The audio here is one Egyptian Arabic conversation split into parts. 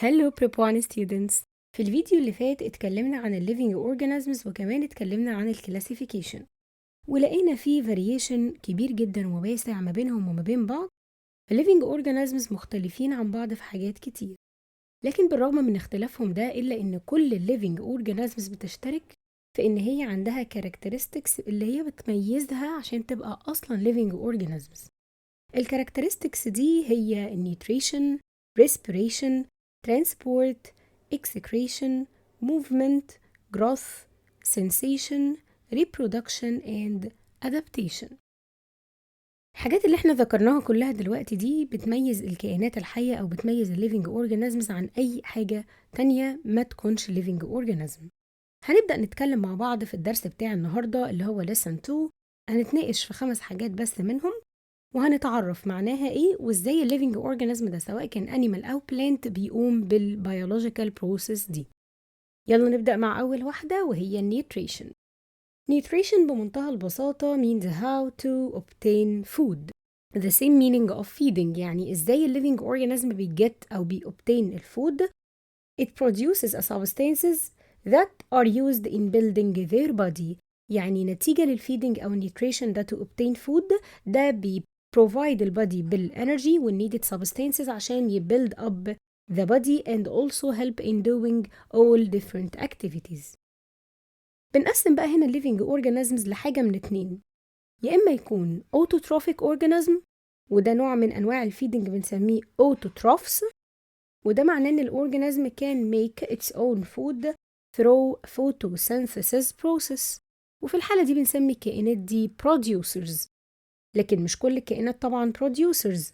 Hello Prep 1 students. في الفيديو اللي فات اتكلمنا عن ال living organisms، وكمان اتكلمنا عن ال classification، ولقينا فيه variation كبير جدا وواسع ما بينهم وما بين بعض. ال living organisms مختلفين عن بعض في حاجات كتير، لكن بالرغم من اختلافهم ده إلا إن كل ال living organisms بتشترك في إن هي عندها characteristics اللي هي بتميزها عشان تبقى أصلا living organisms. ال characteristics دي هي nutrition، respiration، transport، excretion، movement، growth، sensation، reproduction and adaptation. الحاجات اللي احنا ذكرناها كلها دلوقتي دي بتميز الكائنات الحية أو بتميز ال living organisms عن أي حاجة تانية ما تكونش living organism. هنبدأ نتكلم مع بعض في الدرس بتاع النهاردة اللي هو lesson 2. هنتناقش في خمس حاجات بس منهم، وهنتعرف معناها ايه وازاي ال living organism ده، سواء كان animal او plant، بيقوم بال biological process دي. يلا نبدأ مع أول واحدة وهي ال nutrition. Nutrition بمنتهى البساطة means how to obtain food، the same meaning of feeding. يعني ازاي ال living organism بي get أو بي obtain ال food. It produces a substances that are used in building their body. يعني نتيجة لل feeding أو nutrition ده to obtain food، ده بي provide ال body بال energy وال needed substances عشان ي build up the body and also help in doing all different activities. بنقسم بقى هنا living organisms لحاجة من اتنين: يا إما يكون autotrophic organism، وده نوع من أنواع ال feeding بنسميه autotrophs، وده معناه إن ال organism can make its own food through photosynthesis process، وفي الحالة دي بنسمي الكائنات دي producers. لكن مش كل الكائنات طبعا producers.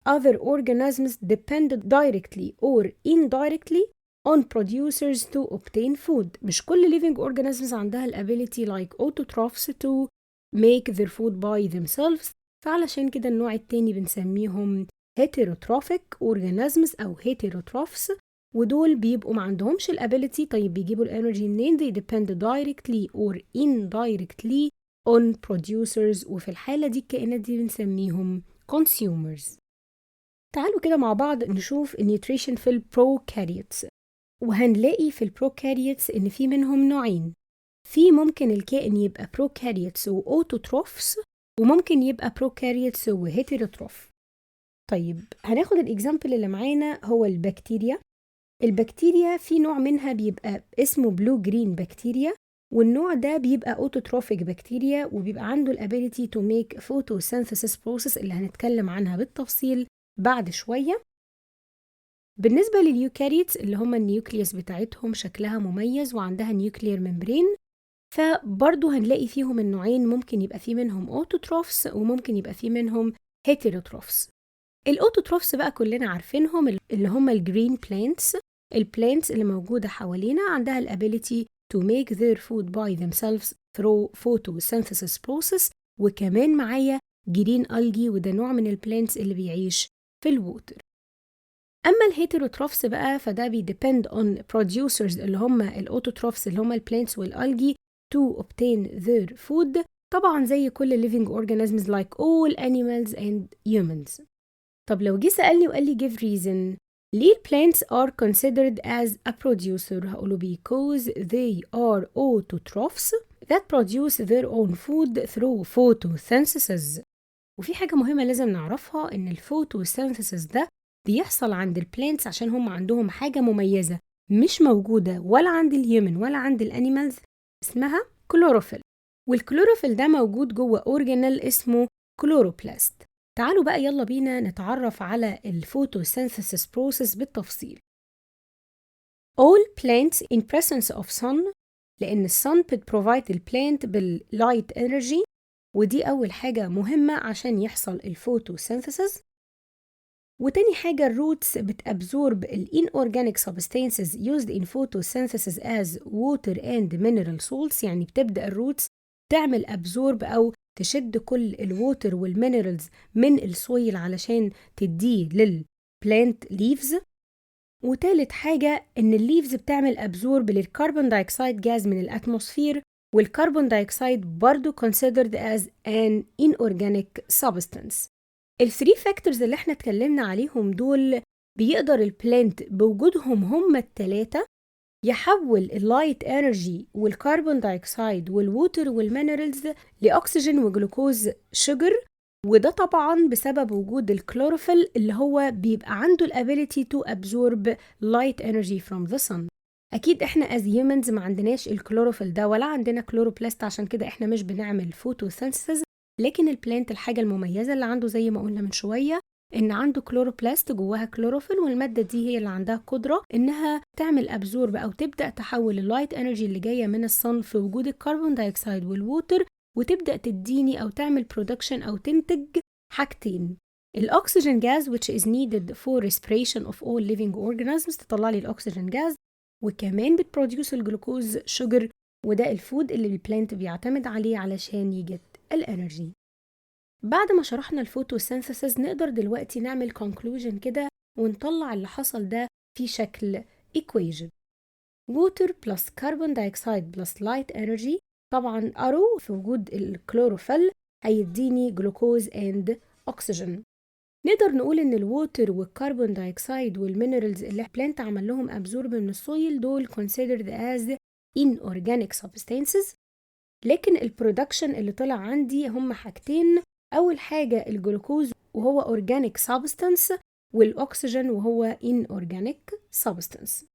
Other organisms depend directly or indirectly on producers to obtain food. مش كل living organisms عندها ال ability like autotrophs to make their food by themselves، فعلشان كده النوع التاني بنسميهم heterotrophic organisms أو heterotrophs، ودول بيبقوا ما عندهمش ال ability. طيب بيجيبوا ال energy منين؟ They depend directly or indirectly on producers، وفي الحالة دي الكائنات دي بنسميهم consumers. تعالوا كده مع بعض نشوف ال nutrition في ال prokaryotes، وهنلاقي في ال prokaryotes ان في منهم نوعين: في ممكن الكائن يبقى prokaryotes و autotrophs، وممكن يبقى prokaryotes و heterotroph. طيب، هناخد ال example اللي معانا هو البكتيريا. البكتيريا في نوع منها بيبقى اسمه blue green bacteria، والنوع ده بيبقى autotrophic bacteria، وبيبقى عنده ال ability to make photosynthesis process اللي هنتكلم عنها بالتفصيل بعد شويه. بالنسبه لل eukaryotes، اللي هم ال nucleus بتاعتهم شكلها مميز وعندها nuclear membrane، فبرضه هنلاقي فيهم النوعين: ممكن يبقى في منهم autotrophs وممكن يبقى في منهم heterotrophs. ال autotrophs بقى كلنا عارفينهم، اللي هم ال green plants. ال plants اللي موجودة حوالينا عندها ال ability to make their food by themselves through photosynthesis process، وكمان معايا green algae، وده نوع من ال plants اللي بيعيش في ال water. اما ال heterotrophs بقى فده بي depend on producers، اللي هم ال autotrophs، اللي هم ال plants وال algae، to obtain their food، طبعا زي كل living organisms like all animals and humans. طب لو جه سألني وقال لي give reason ليه plants are considered as a producer، هقوله because they are autotrophs that produce their own food through photosynthesis. وفي حاجة مهمة لازم نعرفها، إن ال photosynthesis ده بيحصل عند ال plants عشان هم عندهم حاجة مميزة مش موجودة ولا عند ال human ولا عند ال animals، اسمها chlorophyll، وال chlorophyll ده موجود جوه organelle اسمه chloroplast. تعالوا بقى يلا بينا نتعرف على ال photosynthesis process بالتفصيل. All plants in presence of sun، لأن ال sun بت provide ال plant بال light energy، ودي أول حاجة مهمة عشان يحصل ال photosynthesis. وتاني حاجة، ال roots بت absorb ال inorganic substances used in photosynthesis as water and mineral salts. يعني بتبدأ ال roots تعمل absorb أو تشد كل ال water وال minerals من ال soil علشان تديه لل plant leaves. وتالت حاجة، إن ال leaves بتعمل absorb لل carbon dioxide gas من ال atmosphere، وال carbon dioxide برضو considered as an inorganic substance. ال three factors اللي احنا اتكلمنا عليهم دول بيقدر ال plant بوجودهم هما التلاتة يحول ال light energy وال carbon dioxide وال water وال minerals لاكسجين و glucose sugar، وده طبعا بسبب وجود الكلوروفيل اللي هو بيبقى عنده ال ability to absorb light energy from the sun. اكيد احنا as humans ما عندناش الكلوروفيل ده ولا عندنا chloroplast، عشان كده احنا مش بنعمل photosynthesis. لكن ال plant الحاجه المميزه اللي عنده زي ما قلنا من شويه ان عنده chloroplast جواها كلوروفيل، والماده دي هي اللي عندها قدره انها تعمل absorb او تبدا تحول ال light energy اللي جايه من ال sun في وجود ال carbon dioxide وال water، وتبدا تديني او تعمل production او تنتج حاجتين: ال oxygen gas which is needed for respiration of all living organisms، تطلع لي ال oxygen gas، وكمان بت produce ال glucose sugar، وده ال food اللي ال plant بيعتمد عليه علشان ي get ال energy. بعد ما شرحنا ال photosynthesis نقدر دلوقتي نعمل conclusion كده ونطلع اللي حصل ده في شكل equation: water plus carbon dioxide plus light energy، طبعا arrow في وجود الكلوروفيل، هيديني glucose and oxygen. نقدر نقول ان ال water وال carbon dioxide وال minerals اللي plant عمل لهم absorb من ال soil دول considered as inorganic substances، لكن ال production اللي طلع عندي هم حاجتين: اول حاجه الجلوكوز وهو organic substance، والاكسجين وهو inorganic substance.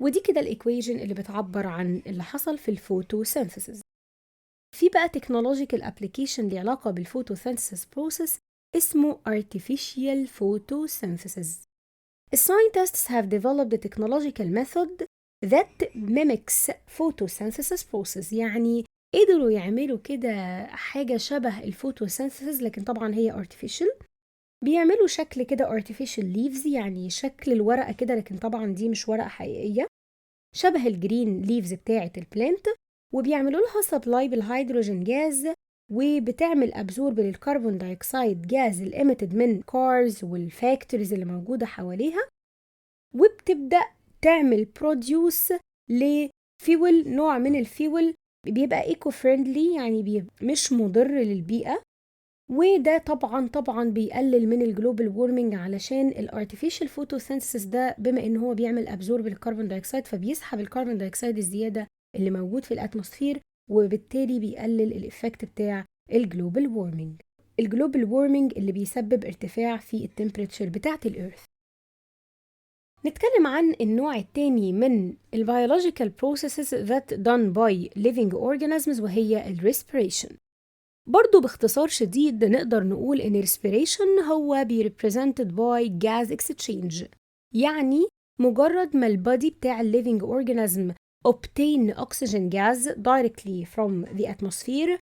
ودي كده ال equation اللي بتعبر عن اللي حصل في ال photosynthesis. في بقى technological application ليه علاقة بال photosynthesis process اسمه artificial photosynthesis. Scientists have developed a technological method that mimics photosynthesis process، يعني قدروا يعملوا كده حاجة شبه ال photosynthesis لكن طبعا هي artificial. بيعملوا شكل كده artificial leaves، يعني شكل الورقة كده، لكن طبعا دي مش ورقة حقيقية، شبه ال green leaves بتاعة ال plant، وبيعملوا لها supply بال hydrogen gas، وبتعمل absorb لل carbon dioxide gas ال emitted من cars وال factories اللي موجودة حواليها، وبتبدأ تعمل produce ل fuel، نوع من الفيول بيبقى eco friendly، يعني بيبقى مش مضر للبيئة. وده طبعا طبعا بيقلل من ال global warming، علشان ال artificial photosynthesis ده بما ان هو بيعمل absorb لل carbon dioxide فبيسحب ال carbon dioxide الزياده اللي موجود في ال atmosphere، وبالتالي بيقلل ال effect بتاع ال global warming، ال global warming اللي بيسبب ارتفاع في ال temperature بتاعت ال earth. نتكلم عن النوع الثاني من ال biological processes that done by living organisms وهي ال respiration. برضو باختصار شديد نقدر نقول إن respiration هو بي represented by gas exchange، يعني مجرد ما ال body بتاع ال living organism obtain oxygen gas directly from the atmosphere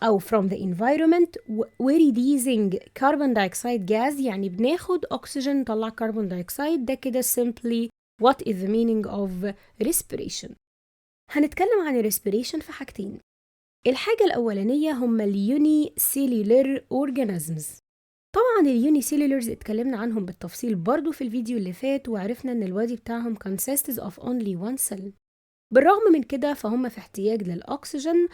أو from the environment و releasing carbon dioxide gas، يعني بناخد أكسجين نطلع carbon dioxide. ده كده simply what is the meaning of respiration. هنتكلم عن ال respiration في حاجتين. الحاجة الأولانية هم ال unicellular organisms. طبعا ال unicellulars اتكلمنا عنهم بالتفصيل برضو في الفيديو اللي فات، وعرفنا ان ال body بتاعهم consists of only one cell. بالرغم من كده فهم في احتياج للأكسجين.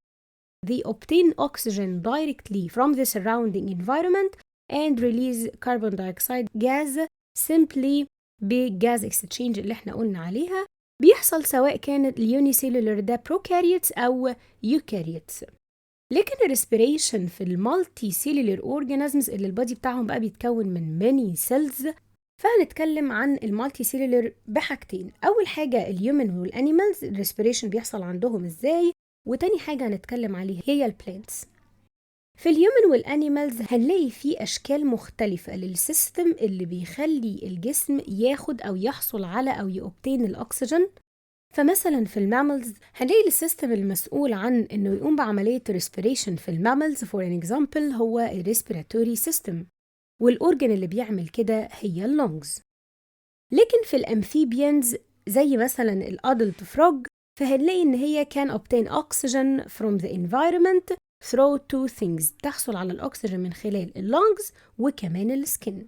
They obtain oxygen directly from the surrounding environment and release carbon dioxide gas simply ب gas exchange اللي احنا قلنا عليها، بيحصل سواء كانت ال unicellular ده prokaryotes أو eukaryotes. لكن ال respiration في ال multicellular organisms اللي ال body بتاعهم بقى بيتكون من many cells، فهنتكلم عن ال multicellular بحاجتين: اول حاجه ال human وال animals، ال respiration بيحصل عندهم ازاي، وتاني حاجه هنتكلم عليها هي ال plants. في ال human وال animals هنلاقي في اشكال مختلفه لل system اللي بيخلي الجسم ياخد او يحصل على او ي obtain الاكسجين. فمثلا في ال mammals هنلاقي ال system المسؤول عن انه يقوم بعمليه respiration في ال mammals for an example هو ال respiratory system، وال organ اللي بيعمل كده هي ال lungs. لكن في ال amphibians زي مثلا ال adult frog فهنلاقي ان هي can obtain oxygen from the environment through two things، تحصل على الاكسجين من خلال ال lungs وكمان ال skin.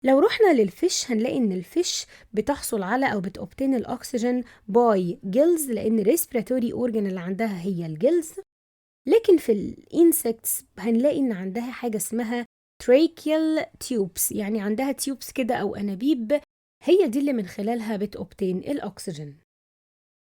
لو رحنا لل fish هنلاقي ان ال fish بتحصل على او بت obtain ال oxygen by gills، لان ال respiratory organ اللي عندها هي ال gills. لكن في ال insects هنلاقي ان عندها حاجه اسمها tracheal tubes، يعني عندها tubes كده أو أنابيب هي دي اللي من خلالها بت obtain الأكسجين.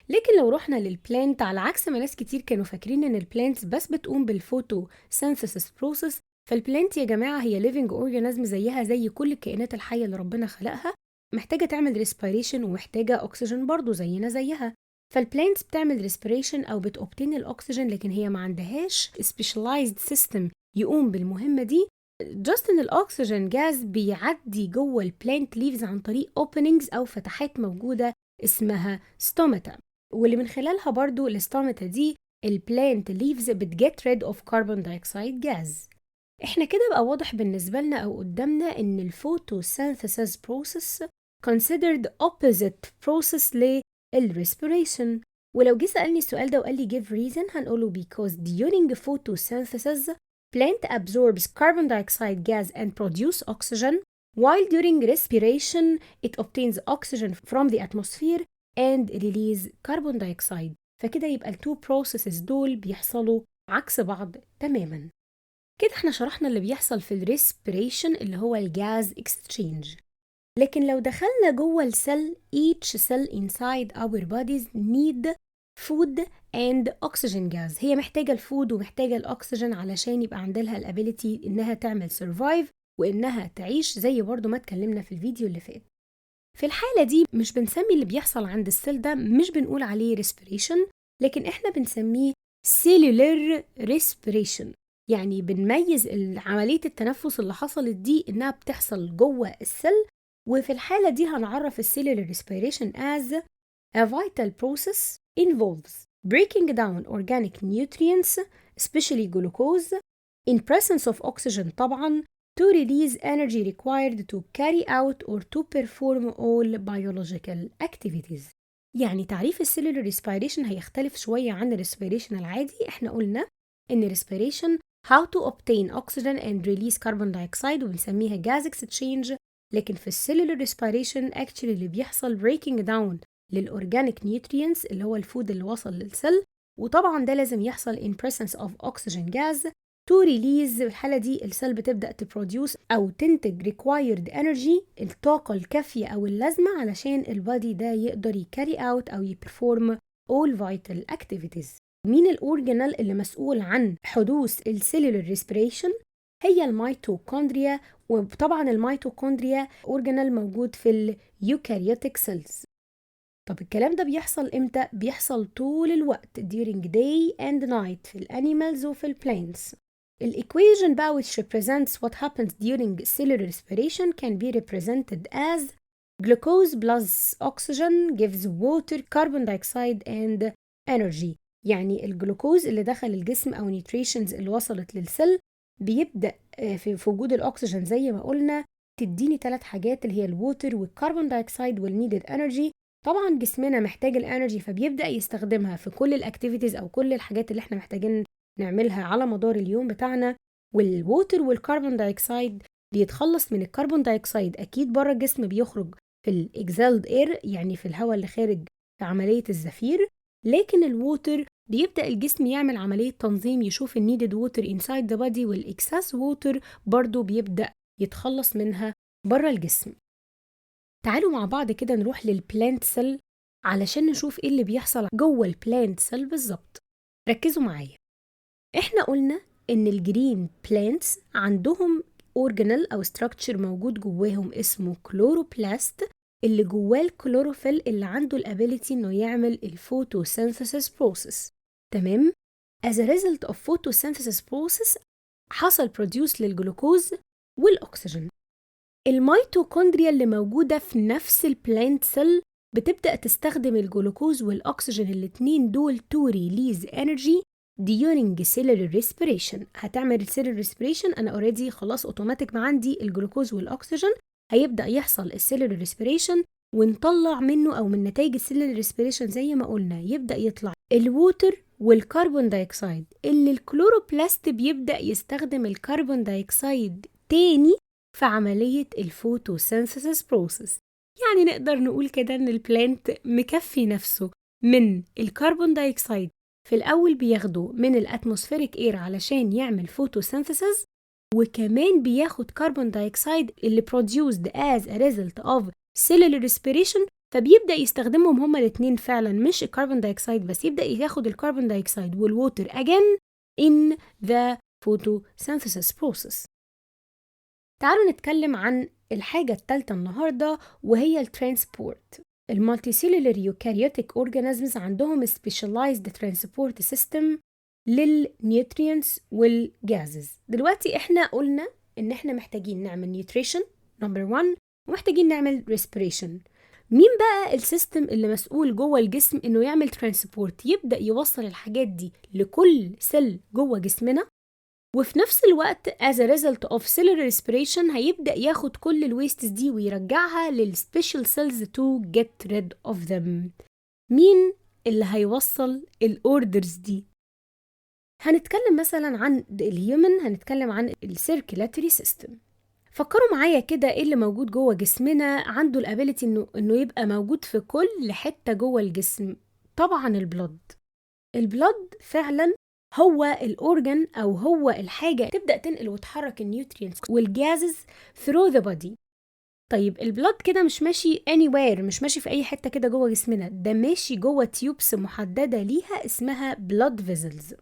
لكن لو رحنا لل plant، على عكس ما ناس كتير كانوا فاكرين ان ال plants بس بتقوم بال photosynthesis process، فال plant يا جماعة هي living organism زيها زي كل الكائنات الحية اللي ربنا خلقها، محتاجة تعمل respiration ومحتاجة أكسجين برضو زينا زيها. فال plants بتعمل respiration أو بت obtain الأكسجين، لكن هي ما عندهاش specialized system يقوم بالمهمة دي. just ان ال oxygen gas بيعدي جوه ال plant leaves عن طريق openings او فتحات موجوده اسمها stomata، واللي من خلالها برضو ال stomata دي ال plant leaves بت get rid of carbon dioxide gas. احنا كده بقى واضح بالنسبه لنا او قدامنا ان ال photosynthesis process considered opposite process لل respiration. ولو جه سألني السؤال ده وقال لي give reason، هنقوله because during photosynthesis plant absorbs carbon dioxide gas and produce oxygen، while during respiration it obtains oxygen from the atmosphere and release carbon dioxide. فكده يبقى ال two processes دول بيحصلوا عكس بعض تماما. كده احنا شرحنا اللي بيحصل في ال respiration اللي هو ال gas exchange. لكن لو دخلنا جوه ال cell، each cell inside our bodies need food and oxygen gas. هي محتاجة ال food ومحتاجة الأكسجين علشان يبقى عندها ال ability إنها تعمل survive وإنها تعيش، زي برضو ما اتكلمنا في الفيديو اللي فات. في الحالة دي مش بنسمي اللي بيحصل عند ال cell ده، مش بنقول عليه respiration، لكن احنا بنسميه cellular respiration. يعني بنميز عملية التنفس اللي حصلت دي إنها بتحصل جوه ال cell. وفي الحالة دي هنعرف ال cellular respiration as a vital process involves breaking down organic nutrients، especially glucose، in presence of oxygen طبعا، to release energy required to carry out or to perform all biological activities. يعني تعريف ال cellular respiration هيختلف شوية عن ال respiration العادي. احنا قلنا ان respiration how to obtain oxygen and release carbon dioxide وبنسميها gas exchange، لكن في ال cellular respiration actually اللي بيحصل breaking down لل organic nutrients اللي هو ال food اللي وصل لل cell، وطبعا ده لازم يحصل in presence of oxygen gas to release. في الحالة دي ال cell بتبدأ ت produce أو تنتج required energy، الطاقة الكافية أو اللازمة علشان ال body ده يقدر ي carry out أو ي perform all vital activities. مين ال organelle اللي مسؤول عن حدوث ال cellular respiration؟ هي الميتوكوندريا. وطبعا ال mitochondria organelle موجود في ال eukaryotic cells. طب الكلام ده بيحصل امتى؟ بيحصل طول الوقت during day and night في ال animals وفي ال plants. ال equation بقى which represents what happens during cellular respiration can be represented as glucose plus oxygen gives water، carbon dioxide and energy. يعني الجلوكوز اللي دخل الجسم او nutritions اللي وصلت لل cell بيبدا في وجود الاكسجين زي ما قلنا تديني ثلاث حاجات اللي هي ال water وال carbon dioxide وال needed energy. طبعا جسمنا محتاج ال energy، فبيبدا يستخدمها في كل ال activities او كل الحاجات اللي احنا محتاجين نعملها على مدار اليوم بتاعنا. وال water وال carbon dioxide بيتخلص من ال carbon dioxide اكيد بره الجسم، بيخرج في ال exhaled air، يعني في الهواء اللي خارج في عمليه الزفير. لكن ال water بيبدا الجسم يعمل عمليه تنظيم، يشوف ال needed water inside the body، وال excess water برضو بيبدا يتخلص منها بره الجسم. تعالوا مع بعض كده نروح لل plant cell علشان نشوف ايه اللي بيحصل جوه ال plant cell بالظبط. ركزوا معايا، احنا قلنا ان ال green plants عندهم organelle او structure موجود جواهم اسمه chloroplast، اللي جواه الكلوروفيل اللي عنده ال ability انه يعمل ال photosynthesis process. تمام؟ as a result of photosynthesis process حصل produce للجلوكوز والاكسجين. الميتوكوندريا اللي موجودة في نفس ال plant cell بتبدأ تستخدم الجلوكوز والأكسجين الاتنين دول to release energy during cellular respiration. هتعمل cellular respiration، أنا already خلاص اوتوماتيك ما عندي الجلوكوز والأكسجين، هيبدأ يحصل ال cellular respiration ونطلع منه أو من نتائج ال cellular respiration زي ما قلنا يبدأ يطلع ال water وال carbon dioxide، اللي ال chloroplast بيبدأ يستخدم ال carbon dioxide تاني في عملية ال photosynthesis process. يعني نقدر نقول كده إن ال plant مكفي نفسه من ال carbon dioxide. في الأول بياخده من ال atmospheric air علشان يعمل photosynthesis، وكمان بياخد carbon dioxide اللي produced as a result of cellular respiration، فبيبدأ يستخدمهم هما الاتنين فعلا، مش ال carbon dioxide بس، يبدأ ياخد ال carbon dioxide وال water again in the photosynthesis process. تعالوا نتكلم عن الحاجة الثالثة النهاردة وهي ال transport. ال multicellular eukaryotic organisms عندهم specialized transport system لل nutrients وال gases. دلوقتي احنا قلنا ان احنا محتاجين نعمل nutrition number 1 ومحتاجين نعمل respiration. مين بقى ال system اللي مسؤول جوه الجسم انه يعمل transport، يبدا يوصل الحاجات دي لكل cell جوه جسمنا، وفي نفس الوقت as a result of cellular respiration هيبدأ ياخد كل ال wastes دي ويرجعها لل special cells to get rid of them؟ مين اللي هيوصل ال orders دي؟ هنتكلم مثلا عن ال human، هنتكلم عن ال circulatory system. فكروا معايا كده، ايه اللي موجود جوه جسمنا عنده ال ability انه يبقى موجود في كل حته جوه الجسم؟ طبعا ال blood. ال blood فعلا هو ال organ او هو الحاجه تبدا تنقل وتحرك ال nutrients وال gases through the body. طيب، ال blood كده مش ماشي anywhere، مش ماشي في اي حته كده جوه جسمنا، ده ماشي جوه tubes محدده ليها اسمها blood vessels.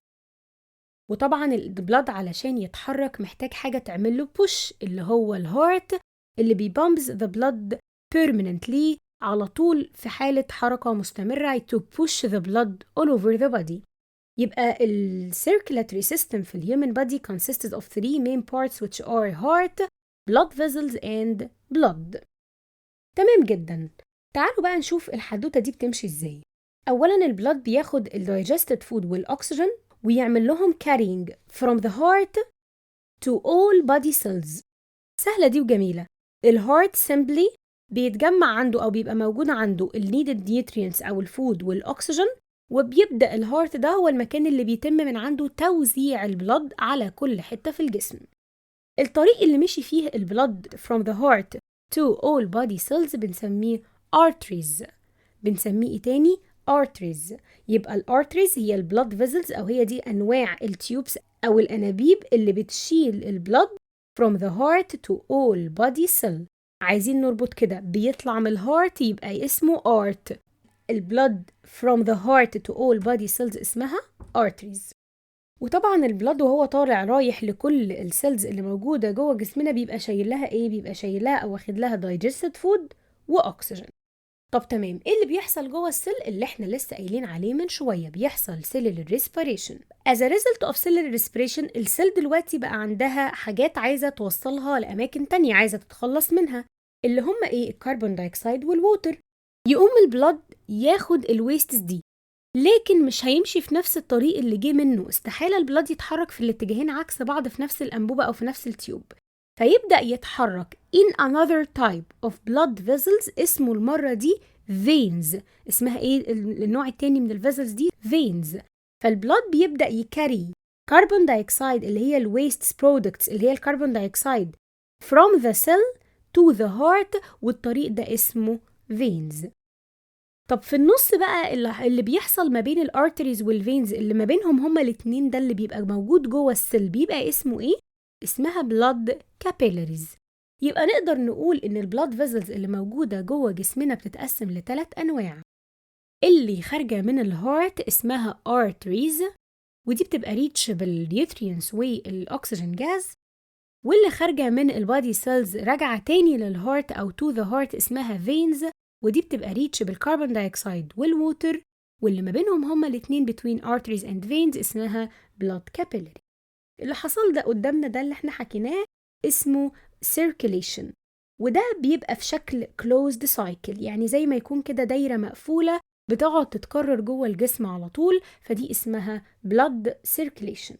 وطبعا ال blood علشان يتحرك محتاج حاجه تعمل له push، اللي هو ال heart اللي بي pumps the blood permanently، على طول في حالة حركة مستمرة to push the blood all over the body. يبقى ال circulatory system في ال human body consists of three main parts which are heart, blood vessels and blood. تمام جدا. تعالوا بقى نشوف الحدوتة دي بتمشي ازاي. أولا ال blood بياخد ال digested food والأكسجين ويعمل لهم carrying from the heart to all body cells. سهلة دي وجميلة. ال heart simply بيتجمع عنده أو بيبقى موجود عنده ال needed nutrients أو ال food والأكسجين، وبيبدأ ال heart ده هو المكان اللي بيتم من عنده توزيع ال blood على كل حتة في الجسم. الطريق اللي مشي فيه ال blood from the heart to all body cells بنسميه arteries. بنسميه ايه تاني؟ arteries. يبقى ال arteries هي ال blood vessels، او هي دي انواع ال tubes او الانابيب اللي بتشيل ال blood from the heart to all body cell. عايزين نربط كده، بيطلع من ال heart يبقى اسمه art، ال blood from the heart to all body cells اسمها arteries. وطبعا ال blood وهو طالع رايح لكل ال cells اللي موجودة جوه جسمنا بيبقى شايل لها ايه؟ بيبقى شايل لها او واخد لها digested food واكسجين. طب تمام، ايه اللي بيحصل جوه ال cell؟ اللي احنا لسه قايلين عليه من شويه، بيحصل cellular respiration. As a result of cellular respiration، ال cell دلوقتي بقى عندها حاجات عايزه توصلها لاماكن تانية، عايزه تتخلص منها، اللي هم ايه؟ ال carbon dioxide وال water. يقوم ال blood ياخد ال wastes دي، لكن مش هيمشي في نفس الطريق اللي جه منه. استحالة ال blood يتحرك في الاتجاهين عكس بعض في نفس الأنبوبة أو في نفس ال tube. فيبدأ يتحرك in another type of blood vessels اسمه المرة دي veins. اسمها ايه النوع التاني من ال vessels دي؟ veins. فال blood بيبدأ ي carry carbon dioxide، اللي هي ال waste products، اللي هي ال carbon dioxide، from the cell to the heart، والطريق ده اسمه veins. طب في النص بقى اللي بيحصل ما بين ال arteries وال veins، اللي ما بينهم هما الاتنين ده، اللي بيبقى موجود جوه ال cell، بيبقى اسمه ايه؟ اسمها blood capillaries. يبقى نقدر نقول ان ال blood vessels اللي موجودة جوه جسمنا بتتقسم لثلاث انواع. اللي خارجة من ال heart اسمها arteries، ودي بتبقى rich بال nutrients وال oxygen gas. واللي خارجة من ال body cells راجعة تاني لل heart أو to the heart اسمها veins، ودي بتبقى rich بال carbon dioxide وال water. واللي ما بينهم هما الاتنين، between arteries and veins، اسمها blood capillary. اللي حصل ده قدامنا ده اللي احنا حكيناه اسمه circulation، وده بيبقى في شكل closed cycle، يعني زي ما يكون كده دايرة مقفولة بتقعد تتكرر جوه الجسم على طول، فدي اسمها blood circulation.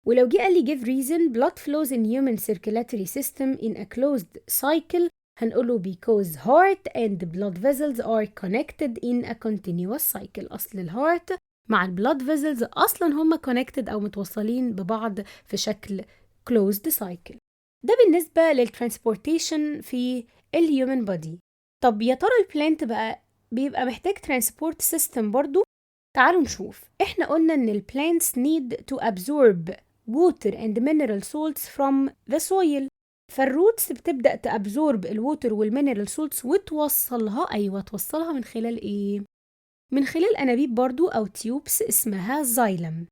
ولو جه قال لي give reason blood flows in human circulatory system in a closed cycle، هنقوله because heart and blood vessels are connected in a continuous cycle. أصل ال heart مع ال blood vessels أصلا هما connected أو متوصلين ببعض في شكل closed cycle. ده بالنسبة لل transportation في ال human body. طب يا ترى ال plant بقى بيبقى محتاج transport system برضو؟ تعالوا نشوف. احنا قلنا ان ال plants need to absorb water and mineral salts from the soil. فال roots بتبدأ ت absorb ال water وال mineral salts وتوصلها، أيوة توصلها من خلال إيه؟ من خلال أنابيب برضو أو tubes اسمها xylem.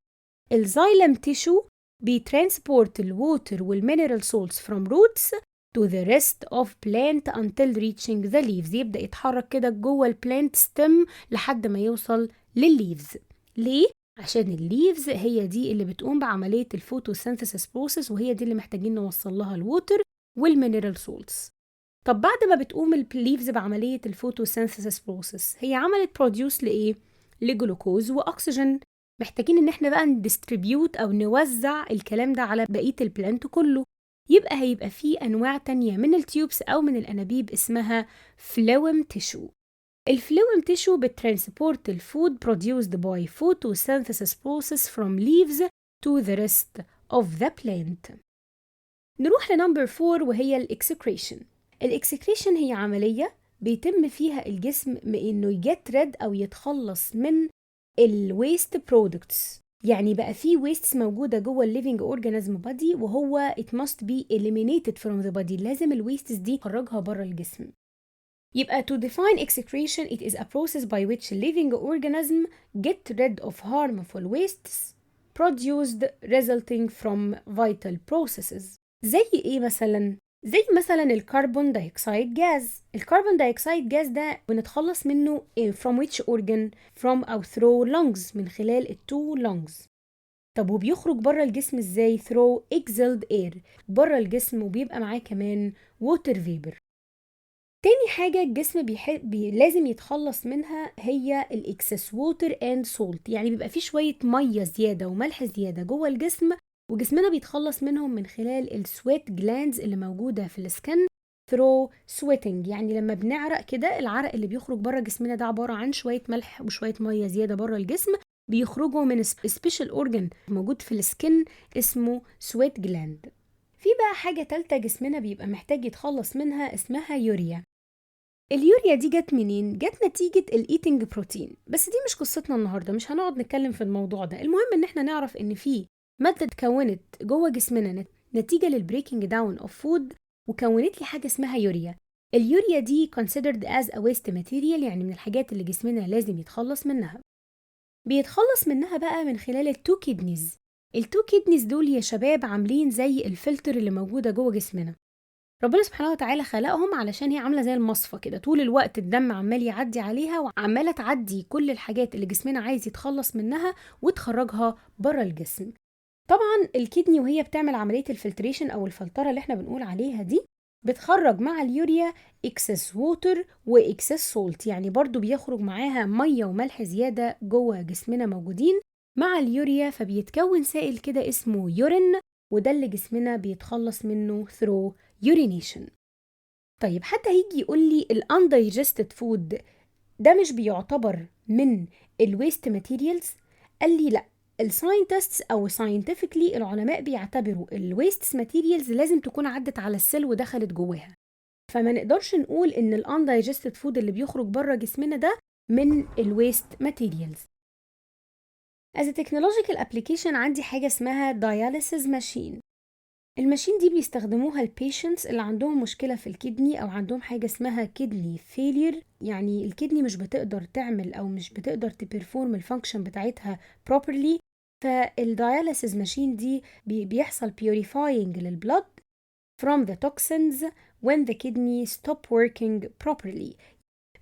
ال xylem tissue بي transport ال water وال mineral salts from roots to the rest of plant until reaching the leaves. يبدأ يتحرك كده جوه ال plant stem لحد ما يوصل للل leaves. ليه؟ عشان ال leaves هي دي اللي بتقوم بعملية ال photosynthesis process، وهي دي اللي محتاجين نوصل لها ال water وال mineral salts. طب بعد ما بتقوم ال leaves بعملية ال photosynthesis process، هي عملت produce لإيه؟ ل glucose و oxygen. محتاجين ان احنا بقى ن distribute او نوزع الكلام ده على بقية ال plant كله. يبقى هيبقى فيه انواع تانية من ال tubes او من الانابيب اسمها phloem tissue. ال phloem tissue بت transport ال food produced by photosynthesis process from leaves to the rest of the plant. نروح ل number 4 وهي ال excretion. ال excretion هي عملية بيتم فيها الجسم انه ي get rid او يتخلص من ال waste products. يعني بقى في wastes موجوده جوه ال living organism body، وهو it must be eliminated from the body، لازم ال wastes دي يخرجها بره الجسم. يبقى to define excretion, it is a process by which living organism get rid of harmful wastes produced resulting from vital processes. زي ايه مثلا؟ زي مثلا ال carbon dioxide gas. ال carbon dioxide gas ده بنتخلص منه from which organ؟ from أو through lungs، من خلال ال two lungs. طب وبيخرج بره الجسم ازاي؟ through exhaled air بره الجسم، وبيبقى معاه كمان water vapor. تاني حاجة الجسم لازم يتخلص منها هي ال excess water and salt. يعني بيبقى فيه شوية مية زيادة وملح زيادة جوه الجسم، وجسمنا بيتخلص منهم من خلال ال sweat glands اللي موجودة في ال skin through sweating. يعني لما بنعرق كده، العرق اللي بيخرج بره جسمنا ده عبارة عن شوية ملح وشوية مية زيادة بره الجسم، بيخرجوا من special organ موجود في ال skin اسمه sweat gland. في بقى حاجة تالتة جسمنا بيبقى محتاج يتخلص منها اسمها يوريا. اليوريا دي جت منين؟ جت نتيجة ال eating protein، بس دي مش قصتنا النهاردة، مش هنقعد نتكلم في الموضوع ده. المهم ان احنا نعرف ان في مادة اتكونت جوه جسمنا نتيجة لل breaking down of food، وكونت لي حاجة اسمها يوريا. اليوريا دي considered as a waste material، يعني من الحاجات اللي جسمنا لازم يتخلص منها. بيتخلص منها بقى من خلال ال two kidneys. ال two kidneys دول يا شباب عاملين زي الفلتر اللي موجودة جوه جسمنا. ربنا سبحانه وتعالى خلقهم علشان هي عامله زي المصفى كده، طول الوقت الدم عمال يعدي عليها، وعماله تعدي كل الحاجات اللي جسمنا عايز يتخلص منها وتخرجها بره الجسم. طبعا ال kidney وهي بتعمل عمليه ال filtration او الفلتره اللي احنا بنقول عليها دي، بتخرج مع اليوريا excess water و excess salt، يعني برضو بيخرج معاها ميه وملح زياده جوه جسمنا موجودين مع اليوريا، فبيتكون سائل كده اسمه urine، وده اللي جسمنا بيتخلص منه through urination. طيب، حد هيجي يقول لي ال undigested food ده مش بيعتبر من ال waste materials؟ قال لي لا، ال scientists او scientifically العلماء بيعتبروا ال waste materials لازم تكون عدت على ال cell ودخلت جواها، فما نقدرش نقول ان ال undigested food اللي بيخرج بره جسمنا ده من ال waste materials. As a technological application، عندي حاجة اسمها dialysis machine. ال machine دي بيستخدموها ال patients اللي عندهم مشكلة في ال kidney أو عندهم حاجة اسمها kidney failure، يعني ال kidney مش بتقدر تعمل أو مش بتقدر ت perform ال function بتاعتها properly. فال dialysis machine دي بيحصل purifying لل blood from the toxins when the kidney stop working properly.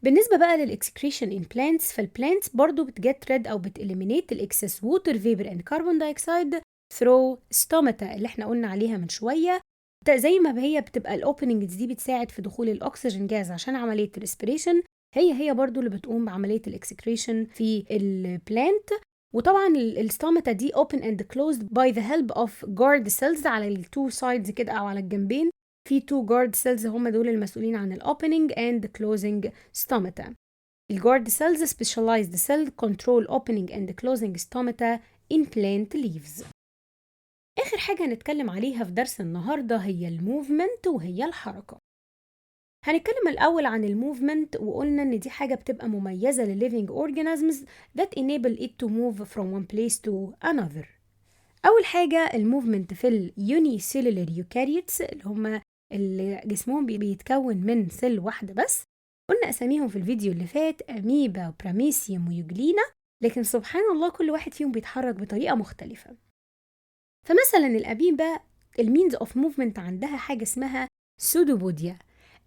بالنسبة بقى لل excretion in plants، فال plants برضو بت get rid أو بت eliminate ال excess water vapor and carbon dioxide through stomata اللي احنا قلنا عليها من شوية. ده زي ما هي بتبقى ال openings دي بتساعد في دخول ال oxygen gas عشان عملية ال respiration، هي هي برضو اللي بتقوم بعملية ال excretion في ال plant. وطبعا ال stomata دي open and closed by the help of guard cells على ال two sides كده او على الجنبين. في two guard cells هم دول المسؤولين عن ال opening and closing stomata. ال guard cells, specialized cell, control opening and closing stomata in plant leaves. آخر حاجة هنتكلم عليها في درس النهاردة هي ال movement وهي الحركة. هنتكلم الأول عن ال movement، وقلنا إن دي حاجة بتبقى مميزة لل living organisms that enable it to move from one place to another. أول حاجة ال movement في ال unicellular eukaryotes، اللي هم اللي جسمهم بيتكون من cell واحدة بس. قلنا أساميهم في الفيديو اللي فات، أميبا و paramecium و euglena، لكن سبحان الله كل واحد فيهم بيتحرك بطريقة مختلفة. فمثلا الأميبا ال means of movement عندها حاجة اسمها pseudopodia.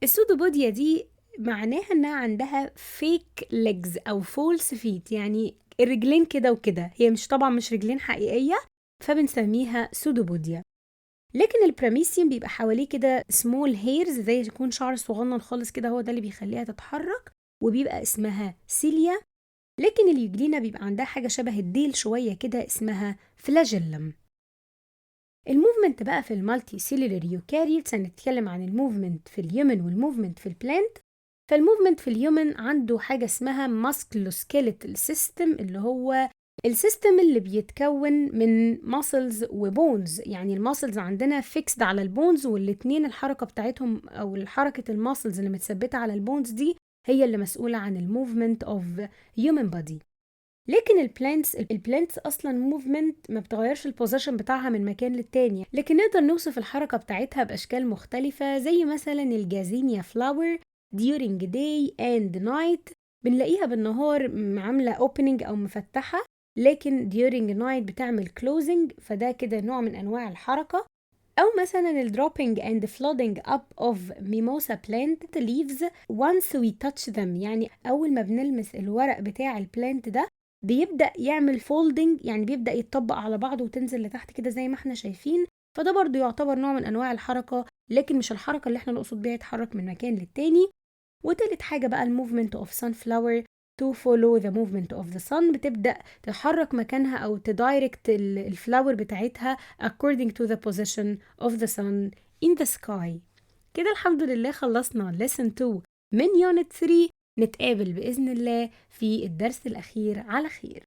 ال pseudopodia دي معناها انها عندها fake legs او false feet، يعني الرجلين كده وكده، هي مش طبعا مش رجلين حقيقية، فبنسميها pseudopodia. لكن البراميسيوم بيبقى حواليه كده small hairs، زي يكون شعر صغنن خالص كده، هو ده اللي بيخليها تتحرك، وبيبقى اسمها cilia. لكن اليوجلينا بيبقى عندها حاجة شبه الديل شوية كده اسمها flagellum. ال movement بقى في ال multicellular eukaryotes، هنتكلم عن ال movement في ال human وال movement في ال plant. فال movement في ال human عنده حاجة اسمها musculoskeletal system، اللي هو ال system اللي بيتكون من muscles و bones. يعني ال muscles عندنا fixed على ال bones، والاتنين الحركة بتاعتهم أو حركة ال muscles اللي متثبتة على ال bones دي هي اللي مسؤولة عن ال movement of human body. لكن ال plants اصلا movement ما بتغيرش ال position بتاعها من مكان للتاني، لكن نقدر نوصف الحركه بتاعتها باشكال مختلفه، زي مثلا ال gazania flower during day and night، بنلاقيها بالنهار عامله opening او مفتحه، لكن during night بتعمل closing، فده كده نوع من انواع الحركه. أو مثلا ال dropping and folding up of mimosa plant leaves once we touch them، يعني أول ما بنلمس الورق بتاع ال plant ده بيبدأ يعمل folding، يعني بيبدأ يتطبق على بعضه وتنزل لتحت كده زي ما احنا شايفين. فده برضو يعتبر نوع من أنواع الحركة، لكن مش الحركة اللي احنا نقصد بيها يتحرك من مكان للتاني. وتالت حاجة بقى ال movement of sunflower to follow the movement of the sun، بتبدأ تحرك مكانها أو ت direct ال flower بتاعتها according to the position of the sun in the sky. كده الحمد لله خلصنا lesson 2 من unit 3. نتقابل بإذن الله في الدرس الأخير على خير.